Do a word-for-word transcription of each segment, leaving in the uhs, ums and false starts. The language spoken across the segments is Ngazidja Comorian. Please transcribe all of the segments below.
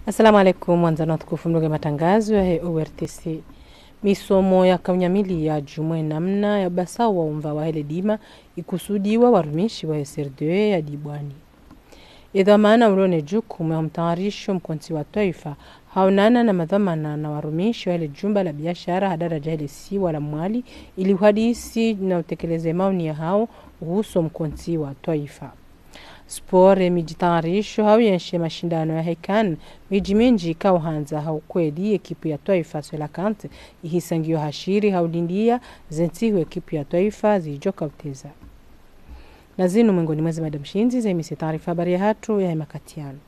Assalamu alaikum, wandzani watukufu mlunge matangazo yahe O R T C. Misomo ya kaunyamili ya djumwe namna ya ubasa wa umva wahe ledima ikusudiwa warumishi wahe C R D E ya Dibwani. Edhwamana ulo ne jukumu ya umtayarisho mkontsi wa twaifa haonana na madhwamana na warumishi wahe ledjumba la biashara ha daraja hele siwa la Mwali ili uhadisi na utekeleze maoni yahao uhusu mkontsi wa twaifa. Sport, emijitayarisho ha uyenshe mashindano yahe CAN, midji mindji ikao handza ha ukweli ekipu ya twaifa Cœlacanthes ihisa ngiyo hashiri ha ulindia zentsihu ekipu ya twaifa zidjoka uteza. Na zinu mwengoni mwa ze mada mshindzi zemise taarifa habari yahatru yahe makati yanu.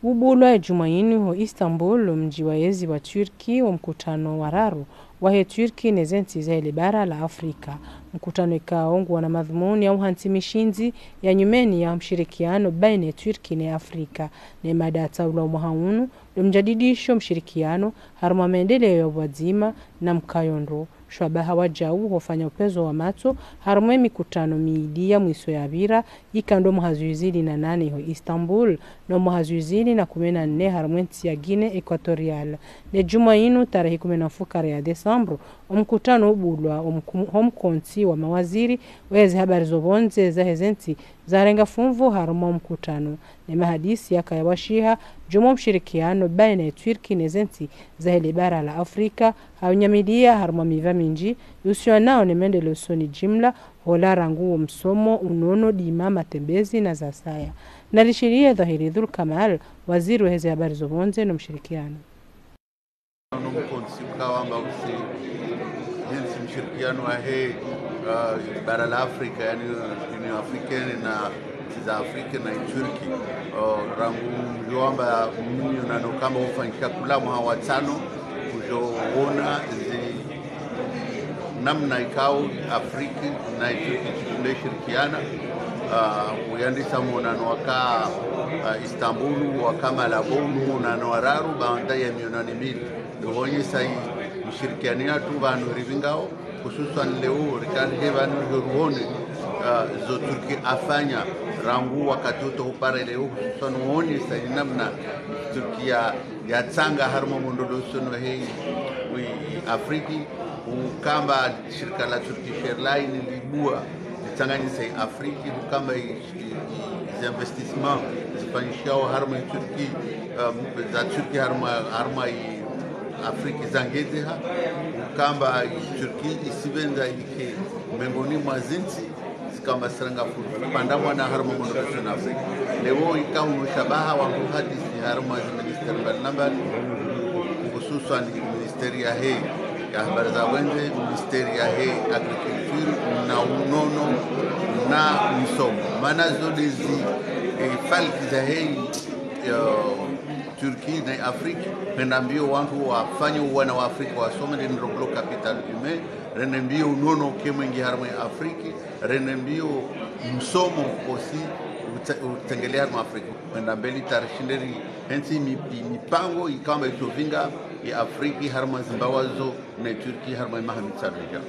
Ubulwa edjumwa yinu ho Istanbul, mdji wa yezi wa Turki, wo mkutano wa raru wahe Turki ne zentsi zahe lebara la Afrika. Mkutano ikao nguwo na madhumuni ya uhantsi mishindzi ya nyumeni ya mshirikiano baina ya Turki ne Afrika. Ne mada ya tsaulwa omwaha unu ndo mjadidisho mshirikiano harumwa maendeleo ya pvwadzima na mkayo ndro. Shwabaha wajau hufanya upvezo wa matso harumwa emikutano miili ya mwiso yapvira, ika ndo mwaha zihwi zili na nane ho Istanbul, no mwaha zihwi zili na kume na nne harumwa entsi ya Guinée Équatoriale. Ne djumwa yinu tarehi kume na mfukare ya desambru, omkutano ubulwa omku-, ho mkontsi wa mawaziri weze habari zo pvondze zahe zentsi zarenga funvu harumwa omkutano. Ne mahadisi yakaya washiha djumwa mshirikiano baina ya Turki ne zentsi zahe lebara la Afrika, ha unyamilia harumwa miva mindji ihusianao ne maendeleo usoni jimla, hola rangu wo msomo, unono, dima, matembezi na zasaya. Na rishiliye Dhwahiri Dhulkamal, waziri waheze habari zo pvondze no mshirikiano. Ono mkontsi ukawamba usi yentsi mshirikiano wahe, ah, bara la Afrika, yani Union Africaine na za Afrika na Turki. Oh, rangu mdjo wamba mnyo na no kamba ufanyisha kula mwaha wa tsano, kudjo wona zi namna ikao Afrika na Turki zikundre shirikiana, ah, uyandisa monano waka, ah, Istanbul, waka Malabo, monano wa raru, baanda ya mionano mili. Ndo honyesa i mshirikiano yatru pvanu ripvingao, hususwan leo, rikali he pvanu rihorihone, ah, zo Turki afanya, rangu wakati uto upara leo, hususwan uonyesa i namna Turki ya yatsanga harumwa mondolo usoni wahe i Afrika, ukamba shirika la Turkish Airlines libua litsanganyisa i Afrika, ukamba i, i, i, zi investissement zifanyishao harumwa i Turki, um, za Turki harumwa, harumwa i Afrika zangezeha, ukamba i Turki isipvendza ike mengoni mwa zintsi zikamba siranga fu-, pvandamwana harumwa mondolo usoni Afrika. Leo ikao unu shabaha wangu hadisi harumwa zi ministère mbali na mbali, hususwan ministère yahe ya habari za pvondze, ministère yahe agriculture na unono na msomo. Mana zo ndezi, eh, falki zahe, eh, Turki na Afrika, rende mbio wantru wafanye uwana wa Afrika wasome, rende roglo capital humain, rende mbio unono uke mwingi harumwa Afrika, rende mbio msomo aussi utse-, utsengelea harumwa Afrika. Rende mbeli tarishinderi hentsi mi-, mi-, mipango ikamba itsovinga i Afrika harumwa zimbawa zo ne Turki harumwa imaha mitsanu ijao.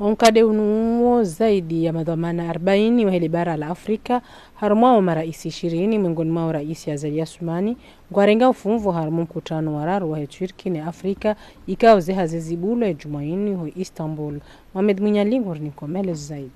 Onkade unu wo zaidi ya madhwamana arbaini wahe lebara la Afrika, harumwa wo maraisi ishirini, mwengoni mwawo raisi Azali Assoumani, ngwarenga ufunvu harumwa mkutano wa raru wahe Turki ne Afrika, ikao ze hazi zibulwa edjumwa yinu ho Istanbul. Mohamed Mwinyali nguri ni komele zaidi.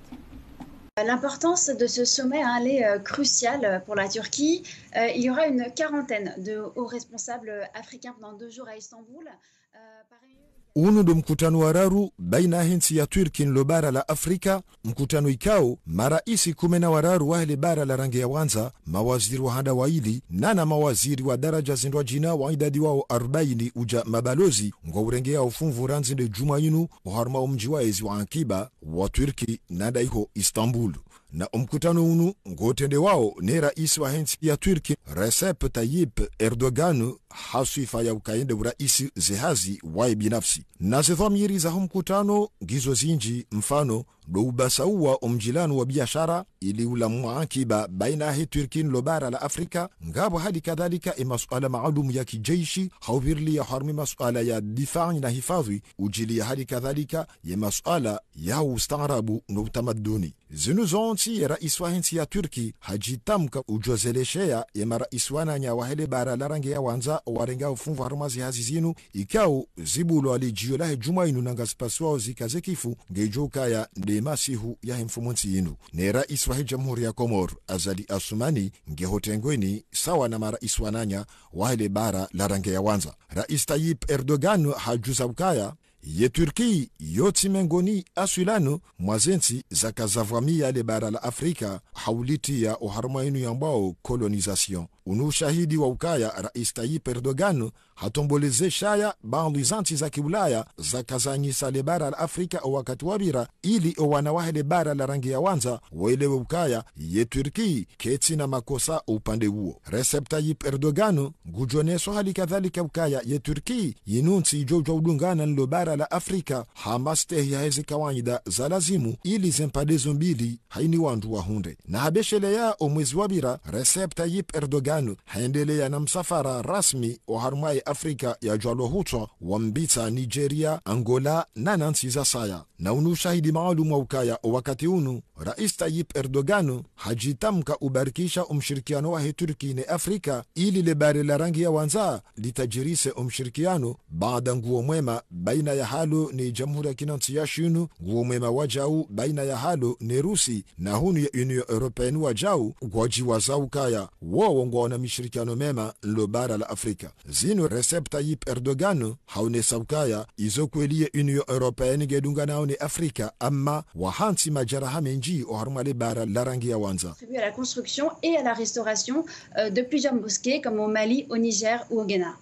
L'importance de ce sommet, hein, elle est, euh, cruciale pour la Turquie. Euh, il y aura une quarantaine de hauts responsables africains pendant deux jours à Istanbul. Euh, parmi eux, unu ndo mkutano wa raru baina hentsi ya Turki nlo bara la Afrika, mkutano ikao maraisi kume na wararu wahe lebara la rangi ya wandza, mawaziri wa handa waili, nana mawaziri wa daraja zindrwadjina wa idadi wao arbaini uja mabalozi, ngwaurengeao ufunvu randzi nde djumwa yinu, oharumwa omdji wa ezi wa ankiba wa Turki, nanda iho Istanbul. Na omkutano unu ngotrendewao ne raisi wahe ntsi ya Turki, Recep Tayyip Erdogan, ha swifa ya ukaya nde uraisi zehazi waye binafsi. Na ze dhwamiri za ho mkutano ngizo zinji, mfano ndo ubasauwa omjilano wa biashara ili ulamuwa ankiba baina yahe Turki no lo bara la Afrika, ngapvo hali kadhalika ye masuala maalumu ya kijeshi, ha uvirilia harumwa ye masuala ya difaa na hifadhwi, ujiliya hali kadhalika ye masuala ya ustaarabu no utamaduni. Zinu zontsi ye raisi wahe ntsi ya Turki hajitamka ujo zeleshea ye maraisi wananya wahe le bara la rangi ya wandza owarenga ufunvu harumwa zehazi zinu, ikao zibulwa lijio lahe djumwa inu na ngazipasiwao zika ze kifu ngejo ukaya nde masihu yahe mfumontsi inu. Ne raisi wahe jamhuri ya Komor, Azali Assoumani, nge ho tengweni sawa na maraisi wananya wahe le bara la rangi ya wandza. Raisi Tayyip Erdogan hajuza ukaya ye Turki yo tsi mengoni aswilanu mwa ze ntsi zaka zavamia le bara la Afrika ha ulitiya oharumwa inu yambwao colonisation. Unu ushahidi wa ukaya raisi Tayyip Erdogan hatomboleze shaya baadhwi za ntsi za kiulaya zaka zanyisa le bara la Afrika owakati wapvira, ili owana wahe le bara la rangi ya wandza waelewe ukaya ye Turki ketsi na makosa upande uwo. Recep Tayyip Erdogan ngujoneso hali kadhalika ukaya ye Turki yinu ntsi ijo ujua udungana no lo bara la Afrika ha mastehi yahe ze kawaida za lazimu ili ze mpande zo mbili haini wandru wahundre. Na habesheleya omwezi wapvira, Recep Tayyip Erdogan haendelea na msafara rasmi oharumwa ye Afrika yajwalwa hutswa wa mbitsa Nigeria, Angola na na ntsi za saya. Na unu ushahidi maalumu wa ukaya owakati unu, raisi Tayyip Erdogan hajitamka ubarikisha omshirikiano wahe Turki ne Afrika, ili le bara la rangi ya wandza litajirise omshirikiano baada nguo mwema baina yahalo ne jamhuri ya kinantsi ya Shinu, nguo mwema wajau baina yahalo ne Rusi, na hunu ye Union Européenne wajau ngwajiwaza ukaya wowo ngwaona mishirikiano mema no lo bara la Afrika. Zinu Recep Tayyip Erdogan haonesa ukaya izo kweli ye Union Européenne ngedunganao ne Afrika, amma wahantsi majaraha menji oharumwa le bara la rangi ya wandza. Contribue à la construction et à la restauration, euh, de plusieurs mosquées, comme au Mali, au Niger ou au Ghana.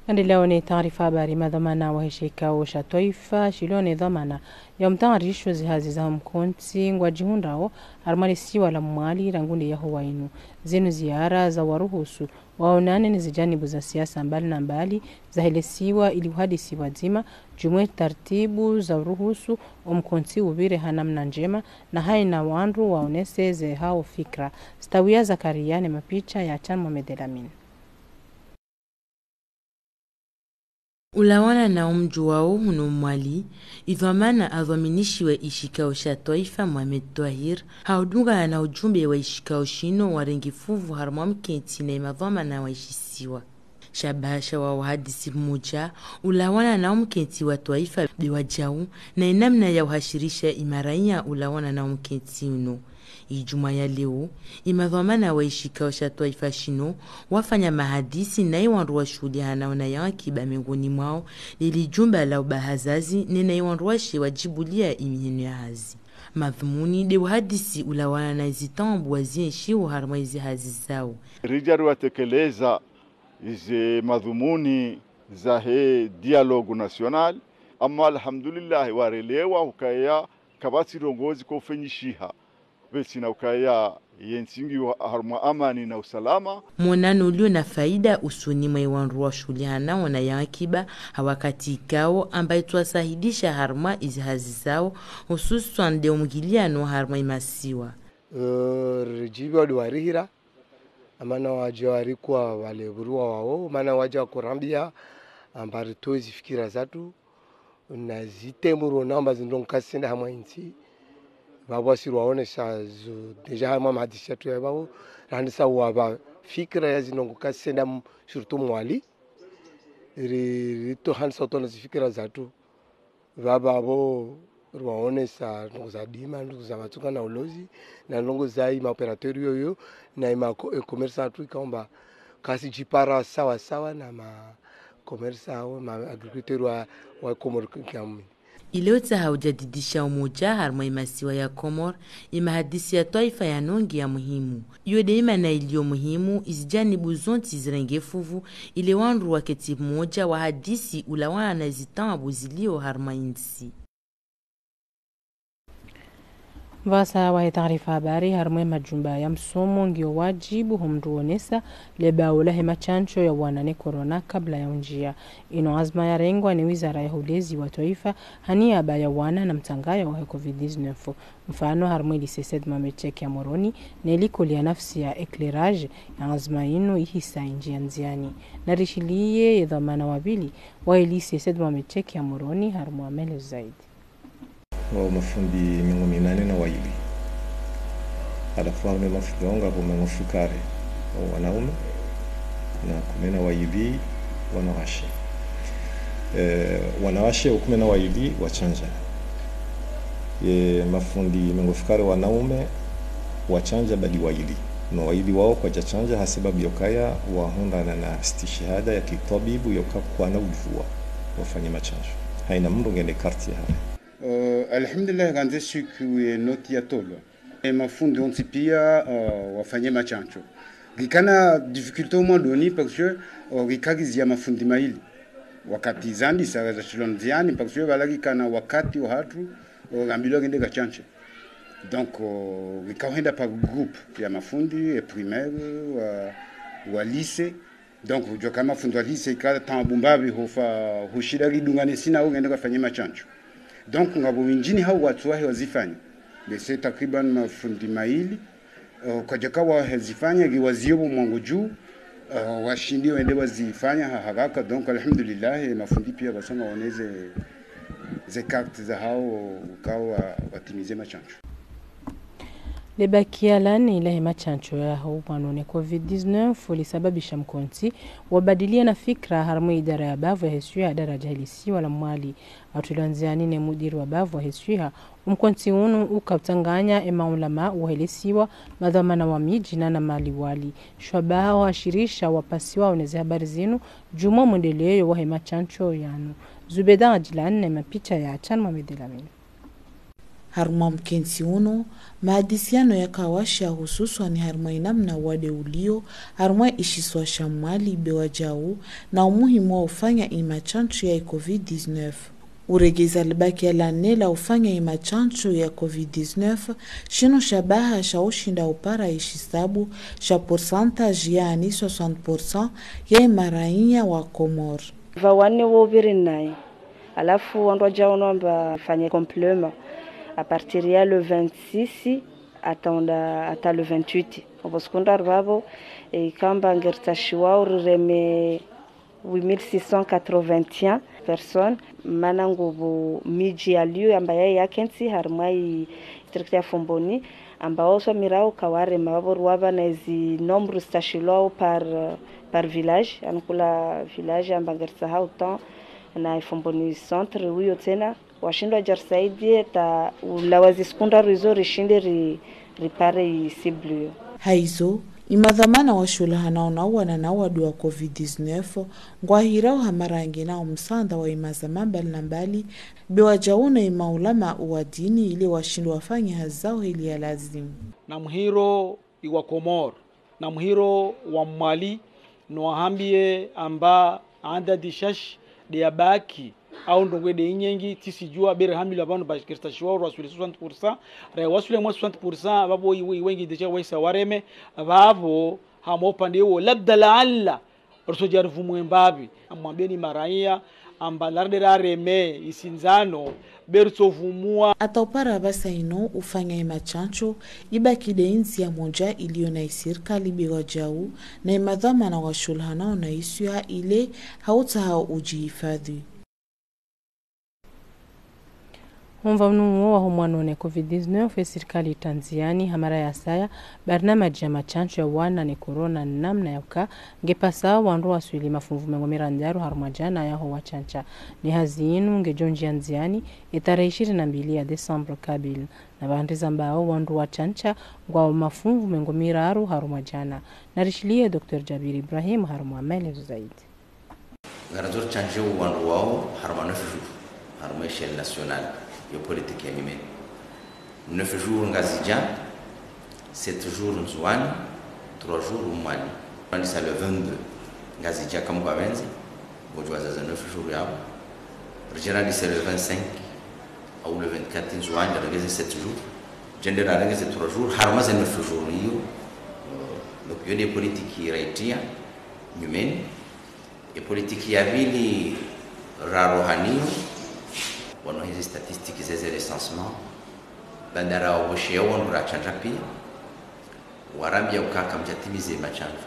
Ngarendeleao ne taarifa habari. Madhwamana wahe shikao sha twaifa shilio ne dhwamana ya mtayarisho zehazi za mkontsi ngwajihundrao harumwa le siwa la Mwali rangu nde yaho wainu. Zinu ziara za waruhusu waonane ne zijanibu za siasa mbali na mbali zahe le siwa ili uhadisi pvwadzima juu mwe taratibu za uruhusu omkontsi upvire ha namna njema na haina wandru waonese zehao fikira. Stawiya Zakaria ne mapicha ya Chan Mohamed El Amine. Ulawana na omdji wao hunu Mwali, idhwamana adhwaminishiwa ishikao sha twaifa Mohamed Twahir, ha udungana na ujumbe wa ishikao shino warenge fuvu harumwa mkentsi na imadhwamana wa ishisiwa. Shabaha sha wa wahadisi pvumoja ulawana na omkentsi wa twaifa be wajau na inamna ya uhashirisha imaraiya ulawana na omkentsi uno. Idjumwa ya leo, imadhwamana wa ishikao sha twaifa shino wafanya mahadisi na iwandru washuhulihanao na yankiba mengoni mwao leli jumba la ubahazazi nena iwandru washe wajibulia imiheno ya hazi. Madhumuni de uhadisi ulawana na izitambu wazienshio harumwa izihazi zao. Ridja riwatekeleza ize madhumuni zahe dialogue national, amma alhamdulillah warelewa ukaya kapvatsi ndrongoo zikofanyishiha. Pvatsina ukaya yentsi ngiyo harumwa amani na usalama. Monano ulio na faida usoni mwa iwandru washuhulihanao na yankiba ha wakati ikao amba itwasahilisha harumwa izihazi zao, hususwan de umgiliano harumwa imasiwa. Eh, rijibiwa de warihira, amana waja warikuwa wale pvuriwa wao, mana waja wakorambia amba ritowe zifikira zatru, na zitembu ronao amba zindrongoo kazisenda harumwa intsi. Pvapvo wasi rwaonesa zo, déjà harumwa mahadisi yatru ya pvapvo, rahandisa wapva fikira ya zindrongoo kazisenda m-, surtout Mwali. Ri-, ritohandisa utona zifikira zatru. Pvapvo rwaonesa ndrongoo za dima, ndrongoo za matsuka na ulozi, na ndrongoo za ima opérateur yoyo, na ima co-, e commerçant atru ikaomba kasijipara sawa sawa na ma commerçant au ma agriculteur wa, wa Komoro kiamwini. Ile utsaha ujadidisha umoja harumwa imasiwa ya Komoro, imahadisi ya twaifa ya nongi ya muhimu. Iyo de imana ilio muhimu, izijanibu zontsi zirenge fuvu, ile wandru waketsi pvumoja wahadisi ulawana na izitambu zilio harumwa intsi. Pvasa wahe taarifa habari, harumwa ye majumba ya msomo ngiyo wajibu ho mndru wonesa le bao lahe matsantso ya wana ne corona kabla ya undjia. Inu anzma yarengwa ne wizara ya hulezi wa twaifa ha niaba ya wana na mtsangaya wahe covid dix-neuf. Mfano, harumwa ye lycée Said Mohamed Cheikh ya Moroni, ne likoli ya nafsi ya Éclairage, ye anzma inu ihisa indjia ndziani. Narishiliye ye dhwamana wa pvili wahe lycée Said Mohamed Cheikh ya Moroni, harumwa maelezo zaidi. Wa mafundi mengo minane na waili. Halafu harumwa ye mafundi wao ngapvo mengo fukare wa wanaume na kume na waili wanawashe. E, wanawashe wo kume na waili watsandja. Ye mafundi mengo fukare wanaume watsandja bali waili. No waili wao kwadjatsandja ha sababu yokaya wahundrana na stishihada ya kitwabibu yoka kwana udjuwa wafanye matsantso. Haina mndru ngena karti yahahe. Euh, alhamdulillah, ngandze siku ye noti yatolwa. E mafundi wontsi pia, euh, wafanye matsantso. Ngikana difficulté au moins doni parce que, euh, ngikagizia mafundi maili. Wakati zandisa za shilondziani parce que pvala ngikana wakati wahatru, euh, ngambilwa ngende ngatsantse. Donc, euh, ngikahenda par groupe ya mafundi, e primaire, wa, wa lycée. Donc, udjoka mafundi wa lycée ikala taabu mbapvi hofa, hushinda ridungane sina wo ngende ngafanye matsantso. Donc, ngapvo mindjini hau watsu wahe wazifanya. Bese takriban mafundi maili, euh, kwadjaka wahe zifanya, ngiwazio pvo mwango dju, euh, washindi wende wazifanya ha haraka. Donc, alhamdulillah, e mafundi pia pvasa ngwaoneze ze carte zahao, ukao wa, watimize matsantso. Le bakia la nne lahe matsantso yaho upvanu ne covid dix-neuf lisababisha mkontsi wabadiliana fikra harumwa ye idara ya bavu yahe swiha daraja he lisiwa la Mwali. Hatwilwa ndziani ne mudiri wa bavu yahe swiha, umkontsi unu ukatsanganya e maulama wahe lisiwa, madhwamana wa midji na na maliwali. Shwabaha wahashirisha wapasiwao ne ze habari zinu, djumwa mwendeleyo wahe matsantso yanu. Zubeda Adjilan ne mapicha ya Chan Mohamed Elamine. Harumwa mkontsi unu, mahadisiano yakawasha hususwani harumwa inamna wade ulio, harumwa ishisiwa sha Mwali be wadjau, na umuhimu wa ufanya imatsantso ya covid dix-neuf. Uregeza libakia la nne la ufanya imatsantso ya covid dix-neuf, shinu shabaha sha ushinda upara ishisabu sha pourcentage, yaani soixante pour cent ya imaraiya wa Komori. Pvwa wane wo pviri nayi. Halafu wandru wadjao wamba fanye complément à partir ya le vingt-six hata, hata le vingt-huit. Opvo siku ndraru pvapvo, e, ikamba ngeritsashiwao rireme huit mille six cent quatre-vingt-un personnes. Mana ngopvo midji yalio yamba yayi yakentsi harumwa i district ya Fomboni, amba wao swamirao kawarema, pvapvo ruwapva na ezi nombre zitsashilwao par, par village, yaani kula village amba ngeritsahao tant na Fomboni centre, uyo tsena washindwa wadjarisaidie ta ulawa zisiku ndraru izo rishinde ri, ripare i cible yo. Haizo, imadhwamana washulahanao na uwana na wade wa covid dix-neuf, ngwahirao ha mara yangina umsanda wa imadhwamana mbali na mbali, be wadjau na imaulama wa dini ile washinde wafanye hazi zao heli ya lazimu. Na muhiro iwa Komori, na muhiro wa Mwali, no wahambie amba andadi shashi de yabaki, au ndrongoo de inyengi, tsi sidjua, be rihambilwa pvanu ba ngeritsashiwao riwaswili soixante pour cent, riwaswili mwa soixante pour cent, pvapvo iwe, iwengi déjà waisa wareme, pvapvo hama upande wo, labda laalla, ritsodja rivumwe mbapvi. Amwambieni maraiya amba larde rareme isindzano, be ritsovumwa. Hata upara pvasa inu ufanya imatsantso, ibaki de indzia ya modja ilio na isirikali be wadjau, na imadhwamana washulahanao na iswiha ile ha utsaha udjihifadhi. Ho mva unu wo waho mwano ne covid dix-neuf, e sirikali itrandziani ha mara ya saya barnamaji ya matsantso ya wana ne corona, namna ya uka ngepvasa wandru waswili mafunvu mengo mirandaru harumwa djana yaho watsantsa. Ne hazi inu ngedjo ndjia ndziani e tarehi ishirini na mbili ya décembre kabili. Na pvahanu rizambao wandru watsantsa ngwao mafunvu mengo miraru harumwa djana. Narishiliye Docteur Djabir Ibrahim harumwa maelezo zaidi. Ngarandzo ritsantse wandru wao harumwa neuf jours, harumwa échelle nationale yo politique ya nyumeni. Neuf jours Ngazidja, sept jours Ndzuwani, trois jours Mwali. Randisa le vingt-deux Ngazidja kamwe kwapvendze, ngodjo wazaza neuf jours yapvo. Ridje randise le vingt-cinq au le vingt-quatre Ndzuwani, rengeze sept jours. Djende rarenge ze trois jours, harumwa ze neuf jours iyo. Donc, iyo nde politiki raitriya nyumeni. E politiki ya pvili raroha nayo, wanu heze statistiques zeze recensement, baanda rawavosheya wandru ratsandja piya, warambiya uka kamdjatimize matsandjo.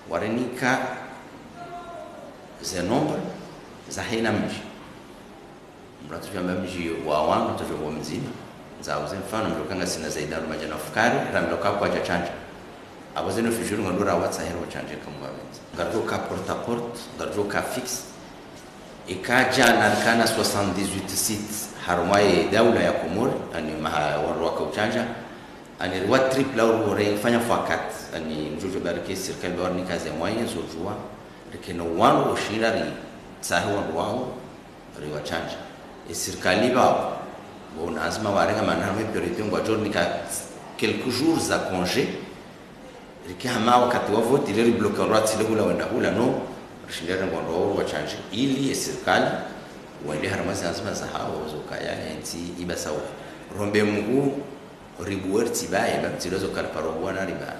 Warinika ze nombre za hayina mdji. Mdru atsudjamba mdji wa wanu, atsudjamba mdzima. Ngamdjo uze mfano, mdru uka ngasina zaidi ya wandru madjana fukare, rambiwa uka kwadjatsandja. Apvo ze neuf jours ngwandro rawatsaha ero watsandje kamwe wapvendza. Ngaridjo uka porte à porte, ngaridjo uka fixe. Ika djana rikana soixante-dix-huit sites, harumwa ye daula ya Komori, yaani maha wandru waka utsandja, yaani riwa triple au rifanya fois quatre, yaani mdjodjo barike sirikali ba warinika ze moyens zodjuwa, rikena wandru woshinda ritsahe wandru wawo, riwatsandje. E sirikali pvao, ngwao na anzma warenge mana harumwa e période ngwadjo rinika quelques jours za congé, rike hama wakati wa vote, ile ribloke wandru watsile hula wende hula, no, rishinde renge wandru wawo riwatsandje, ili e sirikali, wende harumwa ze anzma zahawo, zo ukaya, entsi iba sawa. Rombe Mungu, ribuwe ritsibaye, ba mtsilezo kaliparo buwa na riba.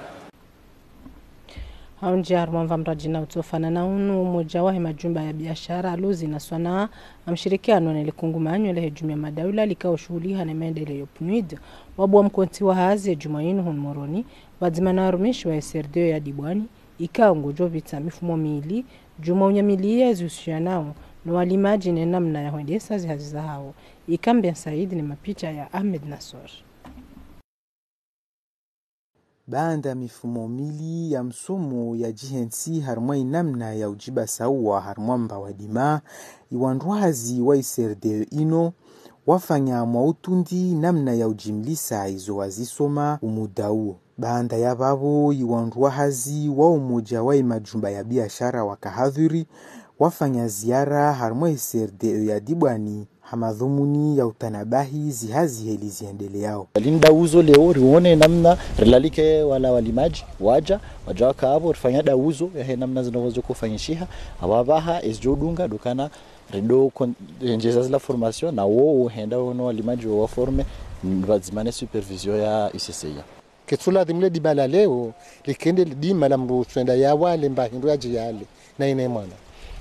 Haundji harumwa mva mradji na utsofanana unu, umoja wahe majumba ya biashara, alozi na swanaa, ha mshirikiano ne likungumanyo lehe jumuiya madaula likao shuhuliha ne maendeleyo PNUD, wabuwa mkontsi wa hazi ye jumwa inu hunu Moroni, pvadzima na warumishi wa S R D E ya Dibwani, ikao ngodjo pvira mifumo mili, jumwa unyamiliya zihusianao no walimadji ne namna ya hwendesa zihazi zahawo. Ikambe Said ne mapicha ya Ahmed Nassor. Baanda mifumo mili ya msomo ya djihentsi harumwa inamna ya udjiba sawa harumwa mba wa dima, iwandru hazi wa S R D E inu wafanya mwa utundi namna ya udjimlisa izo wazisoma umuda uwo. Baanda ya pvapvo, iwandru hazi wa umoja wa imajumba ya biashara waka hadhwiri, wafanya ziara harumwa S R D E ya Dibwani, ha madhumuni ya utanabahi zihazi heli ziendeleyao. Linda uzo leo rione namna rilalike wala walimadji, wadja, wadja waka apvo, rifanya dauzo yahe namna zinu pvazokofanyishiha, apvapvaha, ezidjo dunga, ndo ukana, rido kon-, rendjeza zila formation, na wo, wo henda wono walimadji wo waforme, pvadzima ne supervision ya I C C I A. Ketsu ladhimu le dima la leo, likende le dima la mdru uswenda yawale mba hindru yadje yale, na ine mwana.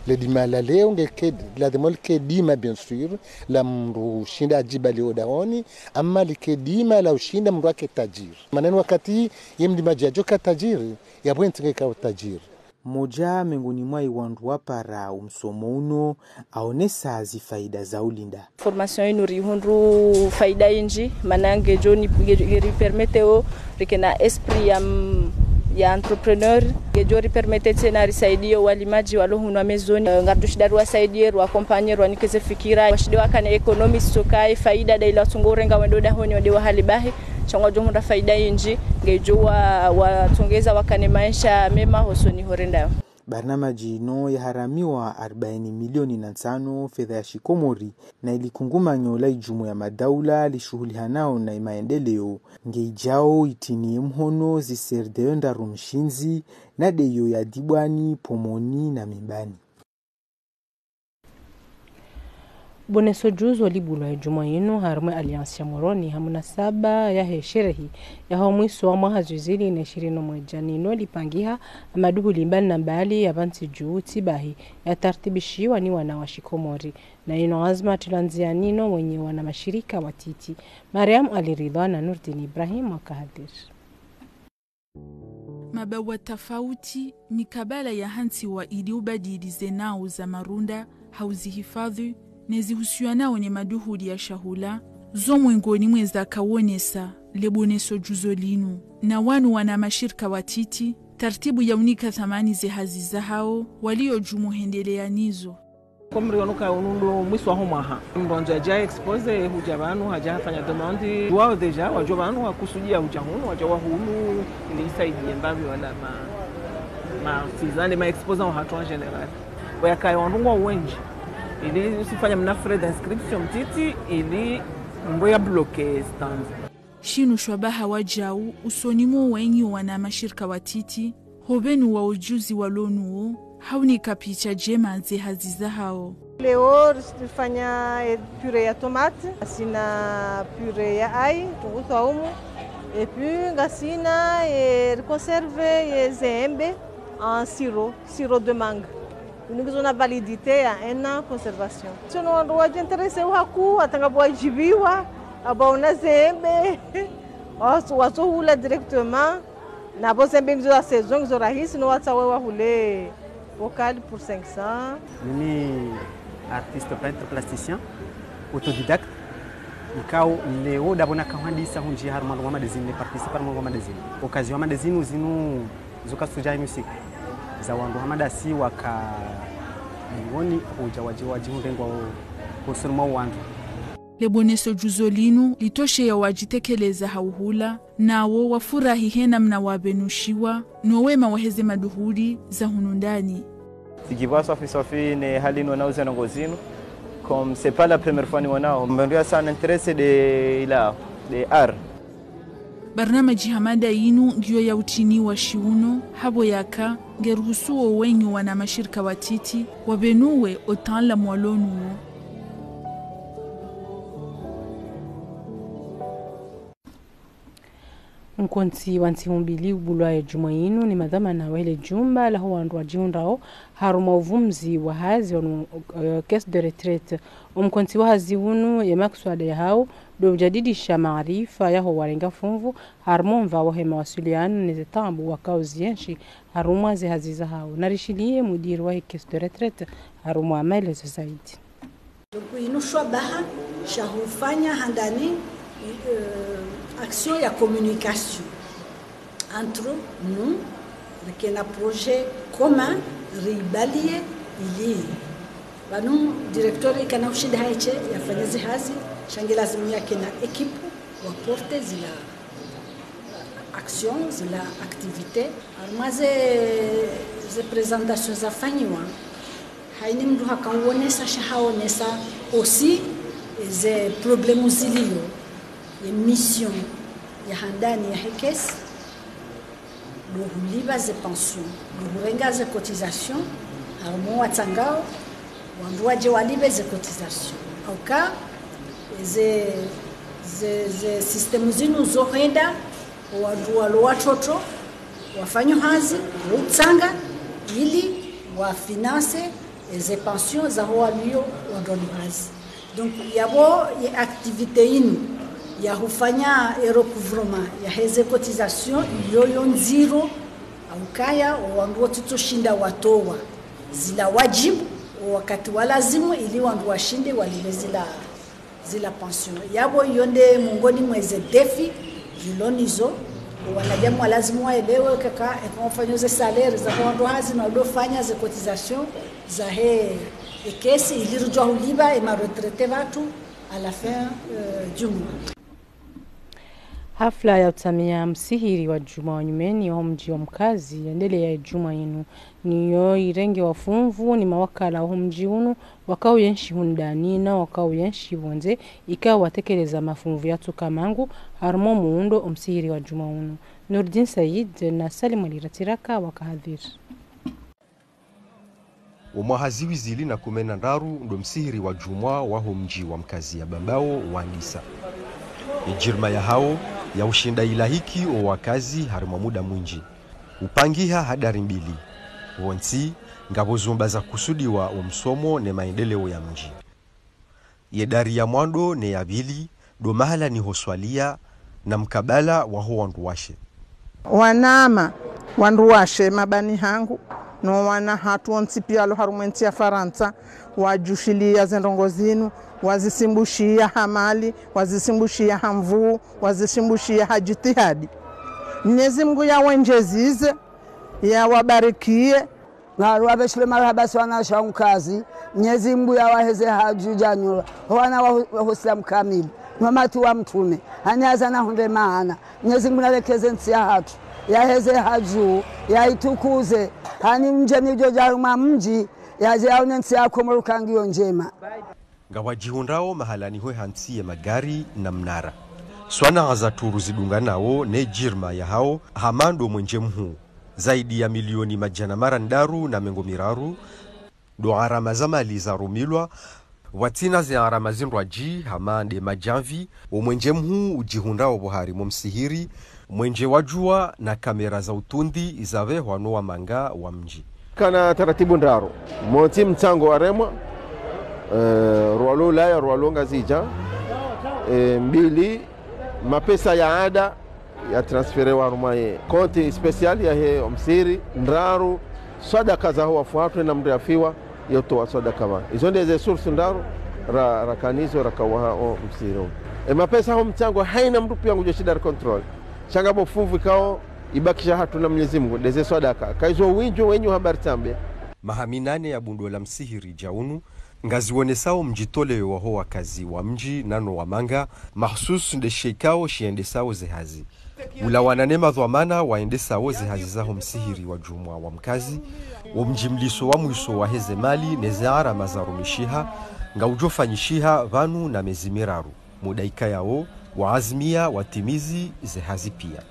Le dima la leo ngeke ladhimu like dima, bien sûr, la mdru ushinda adjiba leo dahoni, ama like dima la ushinda mdru ake tajiri. Mana ni wakati ye mlimadji yadjoka tajiri, yapvo entsi ngeka utajiri. Moja mengoni mwa iwandru wapara umsomo unu aonesa zifaida za ulinda. Formation inu rihundru faida indji, mana ngedjo ni, ngedjo, ngeri permettre o rikena esprit ya m-, ya entrepreneur, ngedjo ri permettre tsena risaidiye walimadji walo hunu wa maison, eh, ngaridjo shinda riwasaidie, riwaaccompagner, riwanike ze fikira, washinde wakane économie, soka ye faida nda ila watsongo urenga wende dahoni wende wahale bahi, sha ngwadjo hundra faida indji, ngedjo wa, watsongeza wakane maesha mema hosoni horendao. Barnamaji inu yaharamiwa arbaini milioni na ntsanu fedha ya shikomori, na ilikungumanyo la ijumuiya ya madaula lishuhulihanao na imaendeleo, ngeidjao itiniye mhono zi S R D E ndraru mshindzi, na ndeyo ya Dibwani, Pomoni na Mimbani. Boneso djuzo libulwa ijumwa inu harumwa Alliance ya Moroni ha munasaba yahe sherehi yaho mwiso wa mwaha zihwi zili na ishirini na mwedja, nino lipangiha ha maduhuli mbali na mbali ya pvantsi dju tsi bahi yatartibishiwa ni wana wa shikomori. Na inu anzma trilwa ndziani no wenye wana mashirika watiti. Mariam Ali Ridhwa na Nurdin Ibrahim waka hadhwiri. Mabawa tafauti, mikabala yahantsiwa ili ubadili ze nau za marunda, hau zihifadhwi, ne zihusianao ne maduhuli ya shahula, zo mwengoni mwa zaka wonesa le boneso djuzo linu, na wanu wana mashirika watiti, tartibu ya unika thamani ze hazi zahao, walio djumu hendelea nizo. Komori wanu ka unu ndo mwiso waho mwaha. Mndru wandzo yadja exposer, hudja pvanu, hadja hafanya demande. Wao déjà, wadjo pvanu, wakusudia hudja hunu, wadja wahunu, ili isaidie mbapvi wala ma, ma artisans, ma exposants wahatru en général. Wayakaya wandru ngwao wendji. Ili usifanya mna frais d'inscription mtiti, ili mndru ya bloquer stand. Shinu shwabaha wadjau, usoni mwa wenyi wana mashirika watiti, hopvenu wa ujuzi walo nuo, haunika picha djema ze hazi zahao. Leo rifanya, eh, purée ya tomate, ngasina purée ya ail, tungu swaumu, et puis ngasina, eh, conserve ye zembe en sirop, sirop de mangue. Zinu ngizo na validité ya un an conservation. Tsi ono wandru wadji intéressé uhaku, hata ngapvo wadjibiwa, amba una zembe, watso, watso hula directement. Na pvo zembe ngizo za saison, ngizo rahisi, no watsaha wahule bocal pour cinq cents. Mimi artiste peintre plasticien, autodidacte. Ikao leo ndapvo nakahandisa hundji harumwa ndrongoo hama ndezinu, ne participe harumwa ndrongoo hama ndezinu. Occasion hama ndezinu zinu zo kazitsudja musique. Za wandru hama ndasi waka miongoni hudja wadji, wadji hundrengwa o, o usoni mwa wandru. Leboneso djuzo linu litosheya wadjitekeleza ha uhula, nawo wafurahi he namna wabenushiwa no wema waheze maduhuli za hunu ndani. Tsidjipva swafi swafi ne hali inu nao ze ndrongoo zinu. Comme c'est pas la première fois niwonao. Mbe ndu ya sana intéressé de ila, de art. Barnamaji hama ndayinu ngiyo ya utiniwa shiuno, hapvo yaka ngeruhusuo wenyi wana mashirika watiti wabenuwe o utaalamu walo nuwo. Mkontsi wa ntsihu mbili ubulwa ye djumwa yinu ni madhwamana wahe le djumba laho wandru wadjihundrao harumwa uvumzi wa hazi wanu, eh, caisse de retraite. Omkontsi wa hazi unu ye makswada yahao ndo ujadidisha maarifa yaho warenga funvu harumwa omva wahe mawasiliano ne ze taabu wakao zienshi harumwa ze hazi zahao. Narishiliye mudiri wahe caisse de retraite harumwa maelezo zaidi. Donc, inu shabaha sha hufanya handani, euh, action ya communication entre nous, rikena projet commun, ribaliye ili. Pvanu directeur ikana ushinda hahe she yafanye ze hazi, sha nge lazimu yakena équipe wa porter zila action, zila activité. Harumwa ze, ze présentation zafanyiwa, haina mndru haka uonesa, sha haonesa aussi ze problème zilio, ye mission ya handani yahe caisse, ndo hulipva ze pension, ndo hurenga ze cotisation, harumwa watsangao, wandru wadje walipve ze cotisation. Au cas, ze, ze, ze système zinu zo hwenda, wandru walo watoto, wafanya hazi, wo utsanga, ili wa financer ze pension zaho walio wandru walo hazi. Donc, yapvo ye activité inu ya hufanya e recouvrement yaheze cotisation, iyo yo ndziro, au kaya, o wandru wotsutso shinda watowa zila wadjibu, o wakati wa lazimu, ili wandru washinde walipve zila, zila pension. Yapvo iyo nde mongoni mweze défi zilo nizo, o wanadamu wa lazimu waelewe kaka, eka wafanya ze salaire zaho wandru hazi na udo fanya ze cotisation zahe e caisse ili rudjwa hulipva e ma retraité pvatsu à la fin, euh, du mois. Hafla ya utsamia msihiri wa djumwa wa nyumeni waho mdji wa Mkazi yendeleya ye djumwa yinu, nayo irenge wafunvu ni mawakala waho mdji unu wakao yenshi hunu ndani na wakao yenshi pvondze, ikao watekeleza mafunvu yatsuka mangu harumwa o muundo o msihiri wa djumwa unu. Nourdine Said na Salim Ali Ratsiraka waka hadhwiri. Omwaha ziwi zili na kume na ndraru ndo msihiri wa djumwa waho mdji wa Mkazi ya Bambao wandisa. Ye djirma yahao ya ushinda ilahiki o wakazi harimwa muda mwindji. Upangiha ha dari mbili. Pvontsi, ngapvo zumba za kusudiwa o msomo ne maendeleo ya mdji. Ye dari ya mwando ne ya pvili, ndo mahala ni hoswalia na mkabala waho wandru washe. Wanama, wandru washe, mabani hangu, no wana hatru wontsi pia walo harumwa entsi ya Farantsa, wadjushilia ze ndrongoo zinu, wazisimbushia ha mali, wazisimbushia ha nvuu, wazisimbushia ha djitihadi. Mnyezi Mngu ya wendjezize, ya wabarikie, na wapveshile marahaba si wanashe wa Mkazi, Mnyezi Mngu ya waheze ha dju dja nyula, ho wana wa, wa Usilamu kamili, no mati wa Mtrume, hani haza na hundre maana, Mnyezi Mngu na lekeze ntsi ya hatru, ya heze ha dju, ya itukuze, hani mdjeni udjo dja harumwa mdji, ya dje yaone ntsi ya Komori uka ngiyo ndjema. Ngwadjihundrao mahalani hwe hantsi ye magari na mnara. Swanaa za turu zidunganao ne djirma yahao hama ndo mwenje mhuu. Zaidi ya milioni madjana mararu na mengo miraru Ndo gharama za mali zarumilwa, pvwatsina ze gharama zindrwadji hama nde madjamvi, wo mwenje mhuu udjihundrao pvo harimwa msihiri, mwenje wa djuwa na kamera za utundi zapvehwa no wamanga wa mdji. Kana taratibu ndraru, montsi mtsango waremwa, eh, rwalo Ulaya, rwalo Ngazidja, eh, mbili, mapesa ya ada ya transferewa harumwa ye compte spécial yahe omsihiri, ndraru, swadaka zaho wafu hatru na mndru yafiwa, yotowa swadaka pvanu. Izo ndeze source ndraru ra, rakanazo rakawaha omsihiri. E mapesa ho mtsango haina mndru piya ngudjo shinda recontrôle. Sha ngapvo fuvu ikao ibakisha hatru na Mwenyezi Mungu, ndeze swadaka. Kaizo windji wenyu hamba ritsambe. Maha minane ya bundo la msihiri dja unu, ngaziwonesao mdjitoleo waho wakazi wa mdji nano wamanga, mahsus nde she ikao shiendesao ze hazi. Ulawana ne madhwamana waendesao ze hazi zaho msihiri wa djumwa wa mkazi, wo mdjimliso wa mwiso wahe ze mali ne ze gharama zarumishiha, ngaudjofanyishiha pvanu na mezi miraru. Muda ikayao, waazimia watimizi ze hazi piya.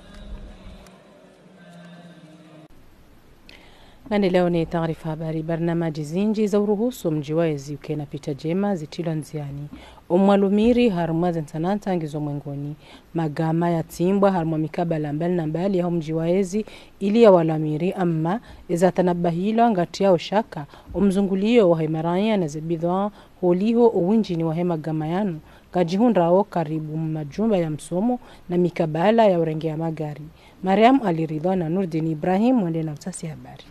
Ngandeleo ne taarifa habari. Barnamaji zindji za uruhusu mdji wa ezi uke na picha djema zitrilwa ndziani. Omwalumiri harumwa ze ntsanantsa ngizo mwengoni. Magama yatsimbwa harumwa mikabala mbali na mbali yaho mdji wa ezi ili ya walamiri, amma eza tanabahilwa ngatriao shaka omzungulio wahe maraya na ze bidhwaa holiho owindjini wahe magama yanu, ngadjihundrao karibu majumba ya msomo na mikabala ya urengea magari. Mariam Ali Ridhwa na Nurdin Ibrahim wende na utasi habari.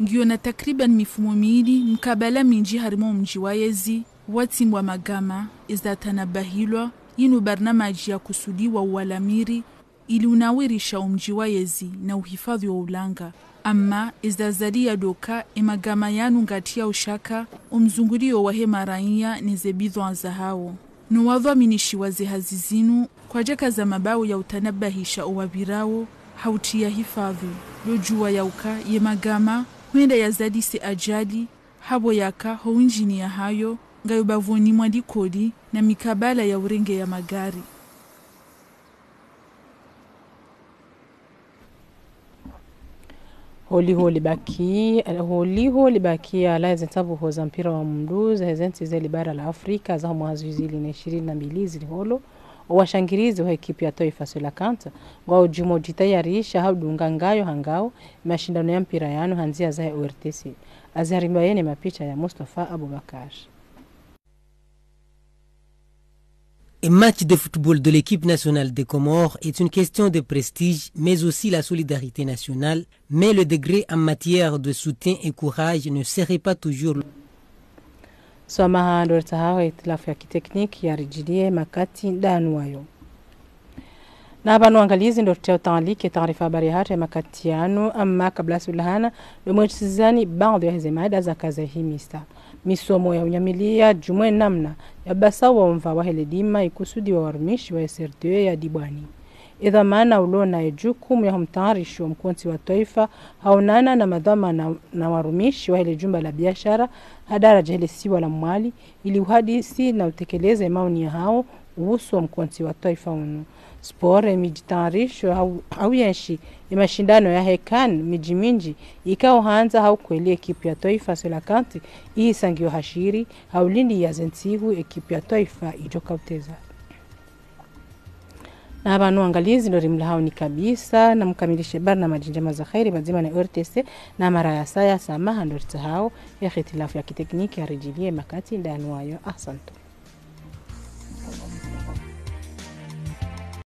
Ngiyo na takriban mifumo mili, mikabala mindji harimwa omdji wa ezi, watsimbwa magama, eza tanabahilwa, yinu barnamaji ya kusudiwa uwalamiri, ili unawirisha omdji wa ezi na uhifadhwi wa ulanga. Amma eza zalia ndo uka emagama yanu ngatriao shaka omzungulio wahe maraya ne ze bidhwaa zahao. No wadhwaminishiwa ze hazi zinu kwadjakaza mabao ya utanabahisha owapvirao ha utria hifadhwi. Ndo djuwa ya uka ye magama hwenda yazalise ajali, hapvo yaka ho winjini yahayo ngayo bavuni mwa likoli na mikabala ya urengea magari. Holiho libaki, holiho libaki ala eze ntsavuho za mpira wa mndru za heze ntsi ze libara la Afrika za mwaha zihwi zili na ishirini na mbili ziliholo, owashangirizi wa ekipu ya twaifa Cœlacanthes ngwao djumwa udjitayarisha ha udunga ngayo ha ngao mashindano ya mpira yanu ha ndzia zahe O R T C. Aziharimba yene mapicha ya Mustafa Abubakar. Un match de football de l'équipe nationale des Comores est une question de prestige, mais aussi la solidarité nationale, mais le degré en matière de soutien et courage ne serait pas toujours. Swamaha ndo ritsahaho, itilafu ya kitekniki yaridjiliye makati ndanu wayo. Na pvanu wangalizi ndo ritia utaalike taarifa habari yahatru ya makati yanu, amma kabla sulahana, ndo mwetsizani baadhwi ya heze mada zaka zahimisa. Misomo ya unyamiliya djumwe namna ya basa wa omva wahe ledima ikusudiwa warumishi wa S R D E ya Dibwani. Edhwamana ulona ejukumu ya humtayarisho mkontsi wa twaifa haonana na madhwamana na warumishi wahe lejumba la biashara ha daraja hele siwa la Mwali, ili uhadisi na utekeleze maoni yahao uhusu wa mkontsi wa twaifa unu. Sport, emidjitayarisho hau, hau yenshi emashindano yahe CAN midji mindji ikao handza ha ukweli ekipu ya twaifa Cœlacanthes ihisangiyo hashiri ha ulindiya ze ntsihu ekipu ya twaifa idjoka uteza. Na pvanu wangalizi ndo rimlahao ni kabisa, na mkamilishe barnamaji ndjema za kheri pvadzima ne O R T C, na mara ya saya swamaha ndo ritsahao ye hitilafu ya kitekniki yaridjiliye makati ndanu wayo. Ahsantu.